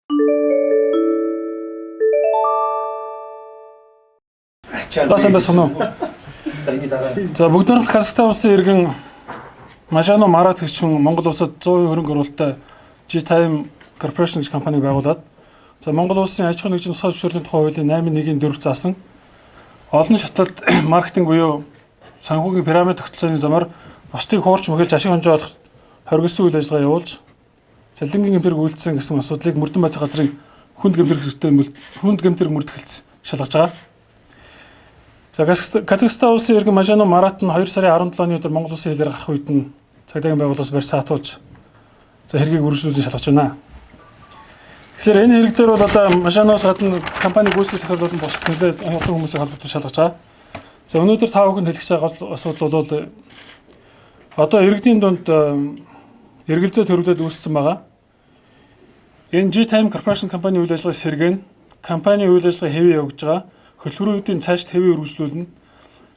За сайн байцгаана уу? За бүгд найрамдах Казахстан улсын иргэн Мажано Марат гэгч хүн Монгол улсад 100% хөрөнгө оруулалттай G-Time Corporation гэж компаниг байгуулад за Монгол улсын аж ахуйн нэгжийн тусгай зөвшөөрлийн тухай хуулийн 8.1-ийн 4 заасан олон шаталд маркетинг буюу санхүүгийн пирамид тогтолцооны замаар бусдыг хуурч мөхөлж ашиг хонжоо олох хоригдсон үйл ажиллагаа явуулж цалингийн гэмтэрэг үйлдсэн гэсэн асуудлыг мөрдөн байцаах газрын хүнд гэмтэрэг хэрэгтэй хүнд гэмтэрэг мөрдөх шалгаж байгаа. За Казахстан улсын иргэн Мажано Марат нь 2 сарын 17-ны өдөр Монгол улсын хэлээр гарах үед нь цагдаагийн байгууллагаас барьж саатуулж за хэргийг үргэлжлүүлэн шалгаж байна. Тэгэхээр энэ хэрэг дээр бол одоо Мажаноос гадна компани гүйцэтгэх захирлууд нь бусад нэлээд олон хүмүүсийн холбоотой шалгаж байгаа. За өнөөдөр та бүхэнд хэлэх байгаа гол асуудал бол одоо иргэдийн дунд эргэлзээ төрүүлээд үүссэн байгаа. Энэ G-Time Corporation компани үйл ажиллагааг сэргээн компани үйл ажиллагаа хэвээ явагдаж байгаа. Хөтөлбөрүүдийн цаашд хэвээ үргэлжлүүлнэ.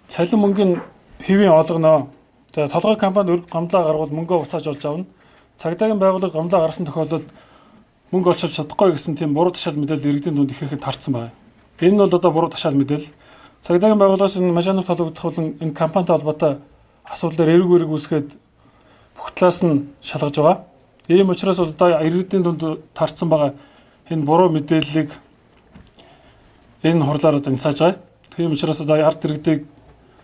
Цалин мөнгөний хэвийн олгоно. За толгой компанид өрг гомдлоо гаргавал мөнгөө буцааж олж авна. Цагдаагийн байгууллага гомдлоо гаргасан тохиолдолд мөнгө олж авч чадахгүй гэсэн тийм буруу ташаал мэдээлэл иргэдийн дунд ихээхэн тарцсан байна. Энэ нь бол одоо буруу ташаал мэдээлэл. Цагдаагийн байгууллагаас энэ Мажанов толгогдох болон энэ компанитай холбоотой асуудлаар эрг үүрэг үүсгээд бүх талаас нь шалгаж байгаа. Ийм учраас бол одоо иргэдийн дунд тарцсан байгаа энэ буруу мэдээллийг энэ хурлаар одоо няцааж байгаа. Тийм учраас одоо ард иргэдийг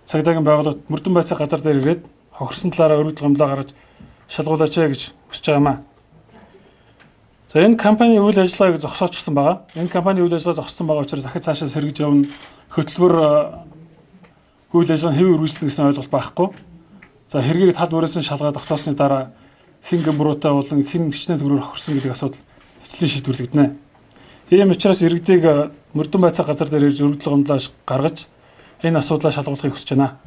цагдаагийн байгууллагад мөрдөн байцаах газар дээр ирээд хохирсон талаараа өргөдөл гомдлоо гаргаж шалгуулаач гэж хүсэж байгаа юм аа. За энэ компани үйл ажиллагааг зогсоочсон байгаа. Энэ компани үйл ажиллагаа зогссон байгаа учраас дахид цаашаа сэргэж явна, хөтөлбөр үйл ажиллагаа хэвээ үргэлжлэнэ гэсэн ойлголт байхгүй. За хэргийг тал бүрээс нь шалгаад тогтоосны дараа хэн гэмбруутай болон хэн хичнээн төгрөгөөр хохирсон гэдэг асуудал эцсийн шийдвэрлэгдэнэ. Ийм учраас иргэдийг мөрдөн байцаах газар дээр ирж өргөдөл гомдлоо гаргаж энэ асуудлаа шалгуулахыг хүсэж байна.